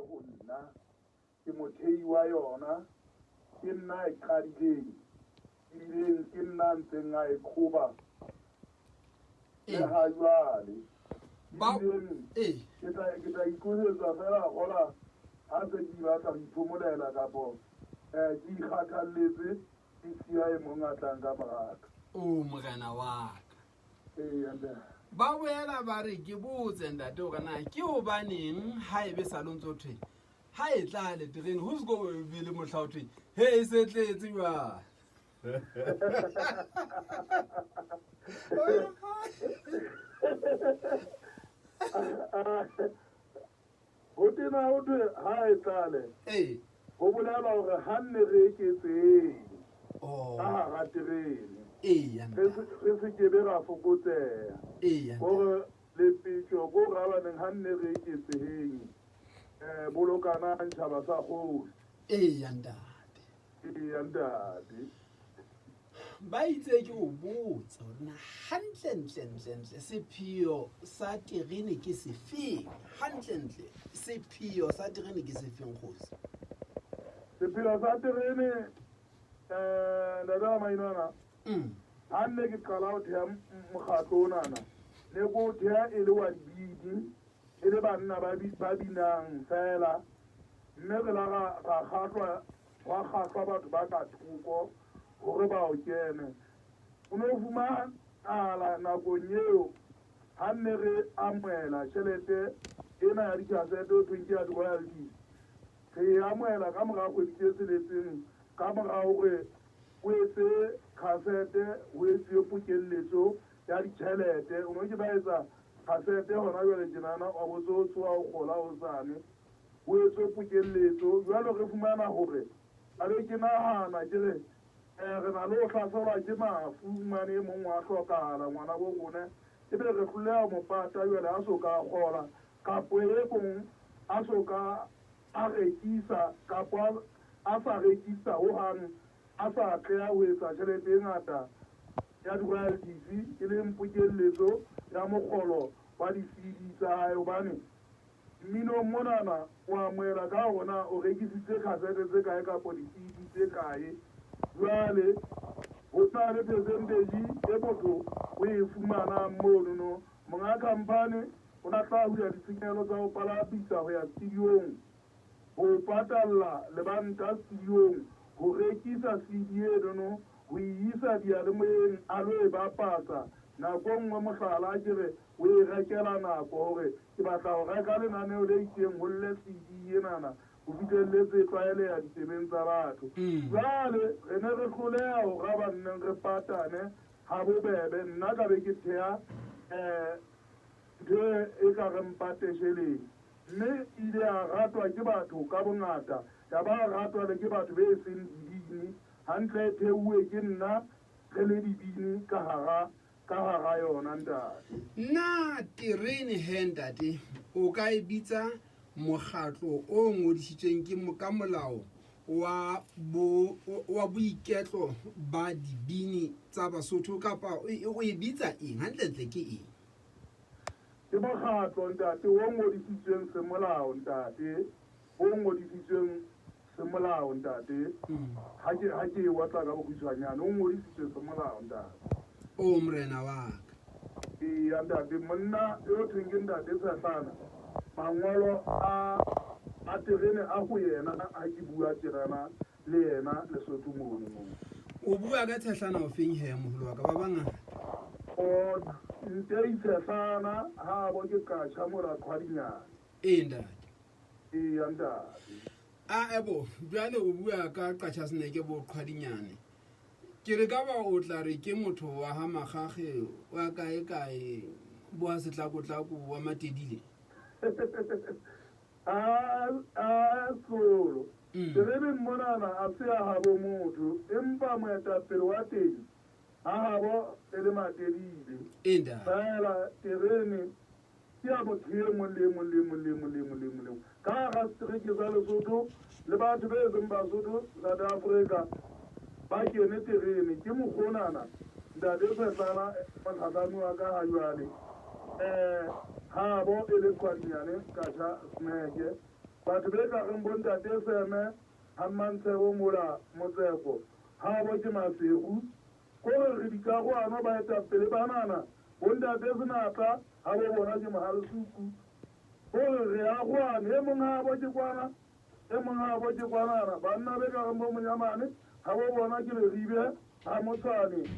ho nna. Ke mothei wa yona, ke nna a e qadileng, ebileng ke nna a ntseng a e qhoba le ha jwale. Ebileng ke tla ke tla itlosetsa feela hola ha se ke batla ho iphomolela kapo ke ikgathalletse ke siya e mong a tlang ka moraka. O morena wa ka. Eya ntate. Ba boela ba re ke botse ntate hore na ke hobaneng ha ebe sa lo ntso thwe ha e tlale terene ho se ko be le mohla ho thwe he e se tletse jwale. Ho tena ho thwe ha e tlale. Ee. Ho bolela hore ha nne re eketseng Oh. ka hara terene. Eya Re ntate. se re se ke be ra fokotseha. Eya ntate. Hore lepetjo ko rabaneng ha nne re eketseheng. Bolokanang tjhaba sa kgosi. Eya ntate. Eya ntate. Ba itse ke o botse hore na hantlentle-ntlentle sepheo sa terene ke sefeng? Hantlentle sepheo sa terene ke sefeng kgosi? Sepheo sa terene ntate wa Mainwana, ha nne ke qala ho theha mokgatlo onana, ne ke o theha e le wa dibini, e le banna ba ba binang feela, mme re la ra ra kgahlwa Gwa kgahlwa batho ba ka thoko gore ba o kene. O no fumanala nakong eo ha nne re amohela tjhelete ena ya dikasete ho thweng ke ya di-royalties. Re e amohela ka mora kgwedi tse tsheletseng ka mora hore o etse khasete ho etsuwe pokelletso ya ditjhelete. O no ke ba etsa khasete hona jwale tjenana wa bo tso tsoha o kgola hosane. Ho etswe pokelletso. Jwale re fumana hore, a be ke nahana ke re, re na le ho hlaselwa ke mafu, mane e mong wa hlokahala, ngwana bo rona, ebe re hloleha ho mo pata jwale a so ka a kgola, kapo e mong a so ka a rekisa, kapo a, a sa rekisa hohang, a sa atleha ho etsa tjhelete e ngata ya di-royalties, e leng pokelletso ya mokgolo wa di-CD tsa hae, hobane Mminong monana o amohela ka hore na o rekisitse khasete tse kae kapo di-CD tse kae. Jwale ho na le percentage e motho o e fumanang monono. Monga khampani o na tla hula ditshenyehelo tsa ho palamisa ho ya studiong, ho o patalla lebanta studiong, ho rekisa CD enono, ho e isa diyalemoyeng a lo e bapatsa. Nako e nngwe mohlala ke re o e rekela nako hore ke batla ho reka lenaneo le itseng ho lle CD enana ho fihlelletse e tlwaeleha ditsebeng tsa batho. Jwale re ne re hloleha ho ra banneng re patane ha bobebe. Nna ka be ke theha ntho e ka reng patesheleng mme e ile ya ratwa ke batho ka bongata, ya ba ratwa le ke batho be seng dibini. Hantle e theuwe ke nna re le dibini ka hara ka hara yona ntate. Na terene he ntate o ka e bitsa mokgatlo o ngodisitsweng ke ka molao wa bo wa boiketlo ba dibini tsa Basotho kapa o e bitsa eng hantlentle ke eng? Ke mokgatlo ntate o ngodisitsweng semolao ntate o ngodisitsweng Semolao, ntate. Ha ke, ha ke e otla ka bokgutshwanyane, o ngodisitswe semolao, ntate. O Morena wa ka. Eya, ntate. Monna yo thweng ke Ntate Tshehlana, mangolo a, a terene a ho yena ha ke bua tjenana le yena Lesotho mono moo. O bua ka Tshehlana ofeng he, moholo wa ka? Ba bangata. O, Ntei Tshehlana, ha bo ke Qacha mora Qhwadinyane. Ee, ntate. Eya, ntate. Ae bo, bjale o bua ka Qachaseneke bo Qhwadinyane. Ke re ka ba o tla re ke motho wa ha Makgakge wa kae kae bo ha Setlakotlako wa Matedile? A, a, Tlolo. Tereneng monana a se ya habo motho, empa moetapele wa teng ha habo e le Matedile. Ee, ntate. Feela terene Ke ya motho e mong le e mong le e mong le e mong le e mong le e mong le e mong ka hara setereke sa Lesotho le batho be seng Basotho South Africa ba kene terene. Ke mokgonana Ntate Sehlala mohlahlami wa ka ha jwale habo e le Qhwadinyane Kasha Smeke. Batho be ka reng bo ntate Seme ha Mmantshebo mola Motseko ha bo ke Maseru. Kore re dikarohano baetapele banana bo ntate Senatla ha bo bona ke Mohalesuku. Kore re arohane e mong ha bo ke kwana e mong ha bo ke kwanana. Banna be ka reng bo Monyamane ha bo bona ke Leribe ha Motshwane.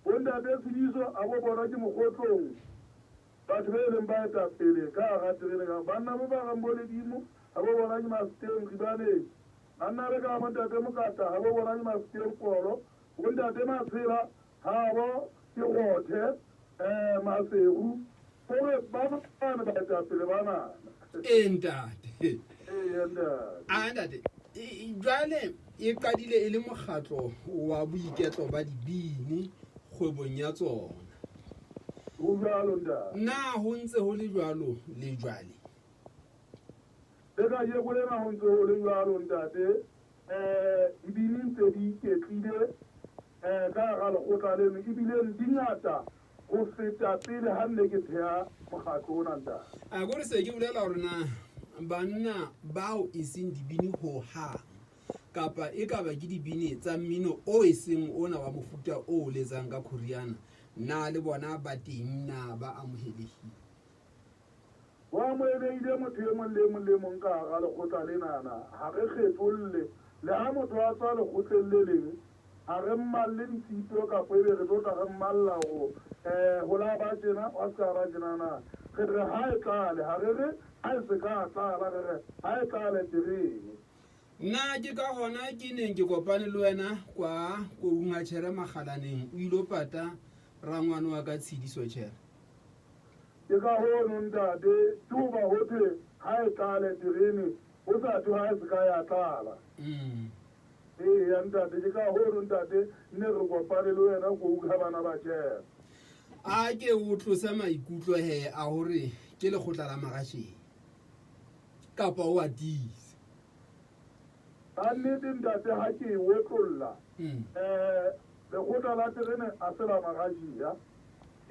Bo ntate Tshidiso ha bo bona ke Mokgotlong. Batho be leng baetapele ka hara terene ka banna ba ba reng bo Ledimo ha bo bona ke Maseteng Ribaneng. Banna be ka bo ntate Mokata ha bo bona ke Maseteng Polo. Bo ntate Matshela ha bo ke Rothe Maseru. Kore ba bane baetapele banana. Ee ntate. Ee ntate. A ntate, jwale e qadile e le mokgatlo wa boiketlo ba dibini kgwebong ya tsona. Ho jwalo ntate. Na ho ntse ho le jwalo le jwale? Le kajeko lena ho ntse ho le jwalo ntate. Dibini ntse di iketlile ka hara lekgotla leno, ebile di ngata ho feta pele ha nne ke theha mokgatlo ona ntate. A kore se ke bolela hore na banna bao e seng dibini hohang kapa e ka ba ke dibini tsa mmino o e seng ona wa mofuta o letsang ka khoriana, na le bona ba teng, na ba amohelehile? Ho amohelehile motho e mong le mong le mong ka hara lekgotla lenana. Ha re kgetholle. Le ha motho a tswa lekgotleng le leng, ha re mmalle ditshito kapa ebe re tlo tla re mmalla hore ho la ba tjena, wa se ka ba tjena na. Re re ha e tlale, ha re re ha e se ka tlala, re re ha e tlale terene. Nna ke ka hona ke neng ke kopane le wena kwa koung ha tjhere Makgalaneng, o ilo pata rangwane wa ka Tshidiso tjhere. Ke ka hono ntate, ke hoba ho thwe ha e tlale terene, ho sa thwe ha e se ka ya tlala. Eya ntate, ke ka hono ntate nne re kopane le wena koung ha bana ba tjhere. A ke o tlose maikutlo he a hore ke lekgotla la Marasheng kapa o a tiise? Ka nnete ntate ha ke e otlolla, lekgotla la terene a se la Marashia.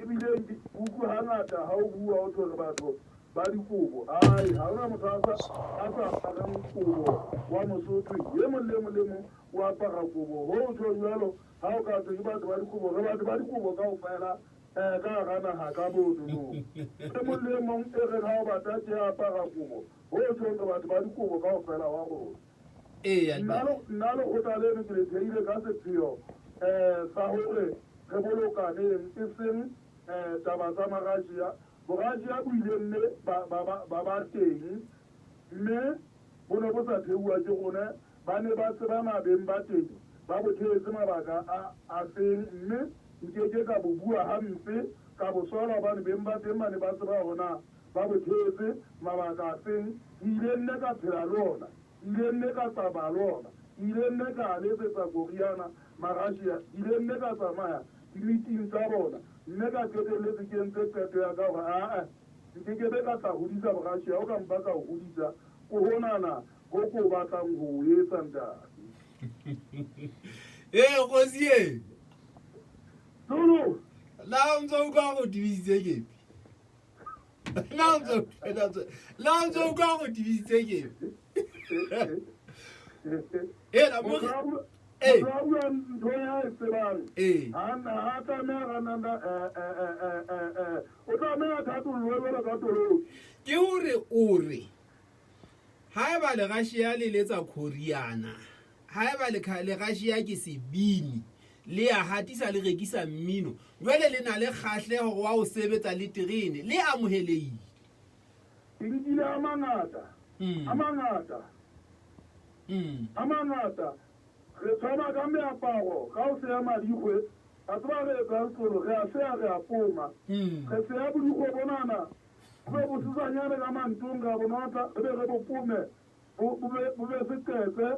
Ebile ke utlwe hangata ha o bua o thwe re batho ba dikobo. Ai, ha hona motho a sa apareng kobo wa Mosotho. E mong le mong le mong o apara kobo. Ho tjho jwalo ha o ka thwe ke batho ba dikobo, re batho ba dikobo kaofela ka hara naha ka bonono. E mong le mong e reng ha o batla tje apara kobo, ho tjhong re batho ba dikobo kaofela wa rona. Nna lekgotla leno ke le theile ka sepheo sa hore re bolokaneng, e seng taba tsa Marashia. Borashia bo ile mme ba ba teng, mme bo ne bo sa theuwa ke rona. Ba ne ba tseba mabeng ba teng, ba bo theetse mabaka a feng, mme nkeke ka bo bua hampe ka bo sola, hobane beng ba teng ba ne ba tseba hore na ba bo theetse mabaka a feng. Ke ile nne ka phela le ona, ke ile nne ka tsamaya le ona, ke ile nne ka a letsetsa koriana Marashia, ke ile nne ka tsamaya di-meeting tsa bona, mme ka qetelletse ke entse qeto ya ka hore aa nkekebe ka tla hodisa Borashia, o ka mpa ka o hodisa ko honana ho ko batlang ho o etsa ntate. Ee kgosi e Zulu la o ntse o utlwa go tibisitse kepi? La o ntse o utlwa go tibisitse kepi? Ela motho a bua ntho ya e tsebang, ha tlameha ranana, o tlameha thatollo jwalo ka toloki. Ke hore o re haeba Lerashia le letsa khoriana, haeba Lerashia ke sebini, le a hatisa le rekisa mmino, jwale le na le kgahleho wa ho sebetsa le terene, le amohelehile. Ke nkile a mangata, a mangata, a mangata. Re tshwana ka meaparo, ka ho seya madikgwe. A tseba re etsang tlolo, re a seya, re a poma. Re seya bodikgwe bonana, bo be bosesanyane ka mantong, ra bo notla, re be re bo pome, bo be seqetse,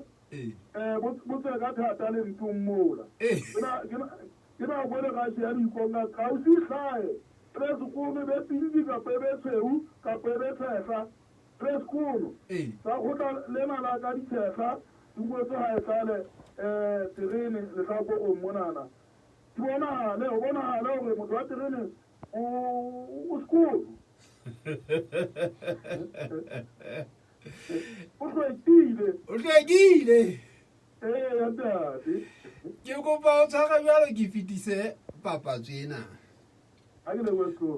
bo tswe ka thata lentong mola. Ke nako e le gashi ya diikonga, kausi e hlahe, e be sekono, e be pinki kapa e be tshweu kapa e be tshehla, e be sekono. Sa kgotla lena la ka ditshehla, di ngwetswe ha e tlale terene lehlakorong monana. Di bonahale, ho bonahale hore motho wa terene o sekono. O hlwekile. O hlwekile. Ee, ntate. Ke kopa o tshware jwalo ke fetise papatso ena.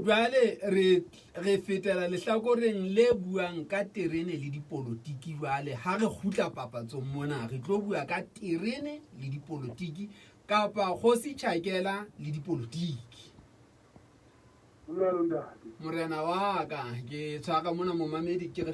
Jwale re re fetela lehlakoreng le buang ka terene le dipolotiki jwale ha re kgutla papatsong mona re tlo bua ka terene le dipolotiki kapa kgosi Tjhakela le dipolotiki. Morena wa ka ke tshwara mona momamedi ke re.